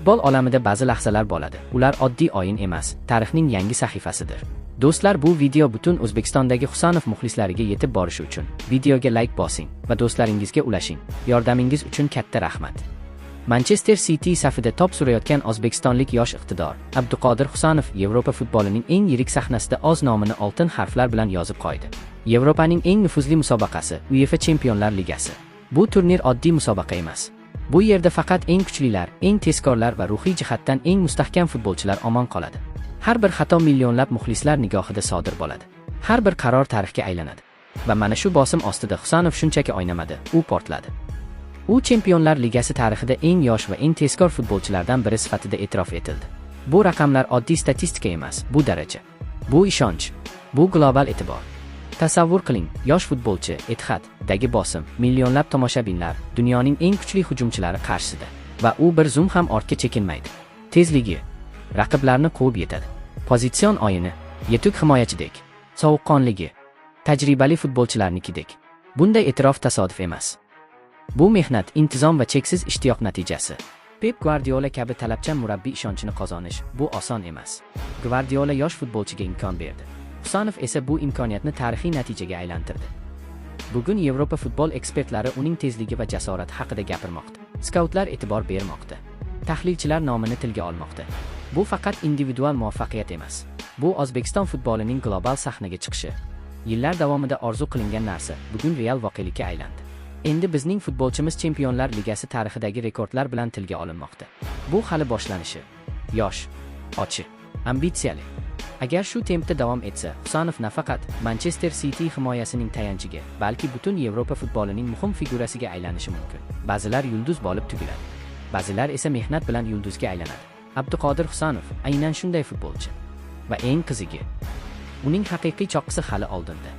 Futbol olamida ba'zi lahzalar bo'ladi. Ular oddiy o'yin emas, tarixning yangi sahifasidir. Do'stlar, bu video butun O'zbekistondagi Husanov muxlislariga yetib borishi uchun videoga like bosing va do'stlaringizga ulashing. Yordamingiz uchun katta rahmat. Manchester City safida top surayotgan o'zbekistonlik yosh iqtidor Abduqodir Husanov Yevropa futbolining eng yirik sahnasida o'z nomini oltin harflar bilan yozib qo'ydi. Yevropaning eng nufuzli musobaqasi UEFA Chempionlar Ligasi. Bu turnir oddiy musobaqa emas. Bu yerda faqat eng kuchlilar, eng tezkorlar va ruhiy jihatdan eng mustahkam futbolchilar omon qoladi. Har bir xato millionlab muxlislar nigohida sodir bo'ladi. Har bir qaror tarixga aylanadi. Va mana shu bosim ostida Husanov shunchaki o'ynamadi, u portladi. U Chempionlar Ligasi tarixida eng yosh va eng tezkor futbolchilardan biri sifatida e'tirof etildi. Bu raqamlar oddiy statistika emas, bu daraja. Bu ishonch. Bu global e'tibor. Tasavvur qiling, yosh futbolchi Etihad-dagi bosim, millionlab tomoshabinlar, dunyoning eng kuchli hujumchilari qarshisida va u bir zum ham ortga chekinmaydi. Tezligi raqiblarni quvib yetadi. Pozitsion o'yini yetuk himoyachidek, sovuqqonligi tajribali futbolchilarnikidek. Bunday e'tirof tasodif emas. Bu mehnat, intizom va cheksiz ishtiyoq natijasi. Pep Guardiola kabi talabchan murabbiy ishonchini qozonish bu oson emas. Guardiola yosh futbolchiga imkon berdi. Husanov esa bu imkoniyatni tarixiy natijaga aylantirdi. Bugun Yevropa futbol ekspertlari uning tezligi va jasorati haqida gapirmoqda. Skautlar e'tibor bermoqda. Tahlilchilar nomini tilga olmoqda. Bu faqat individual muvaffaqiyat emas. Bu O'zbekiston futbolining global sahnaga chiqishi. Yillar davomida orzu qilingan narsa bugun real voqelikka aylandi. Endi bizning futbolchimiz Chempionlar Ligasi tarixidagi rekordlar bilan tilga olinmoqda. Bu hali boshlanishi. Yosh, ochi, ambitsiyali. Agar shu tempda davom etsa, Husanov nafaqat Manchester City himoyasining tayanchiga, balki butun Yevropa futbolining muhim figurasiga aylanishi mumkin. Ba'zilar yulduz bo'lib tugiladi. Ba'zilar esa mehnat bilan yulduzga aylanadi. Abduqodir Husanov aynan shunday futbolchi. Va eng qizig'i, uning haqiqiy cho'qqisi hali oldinda.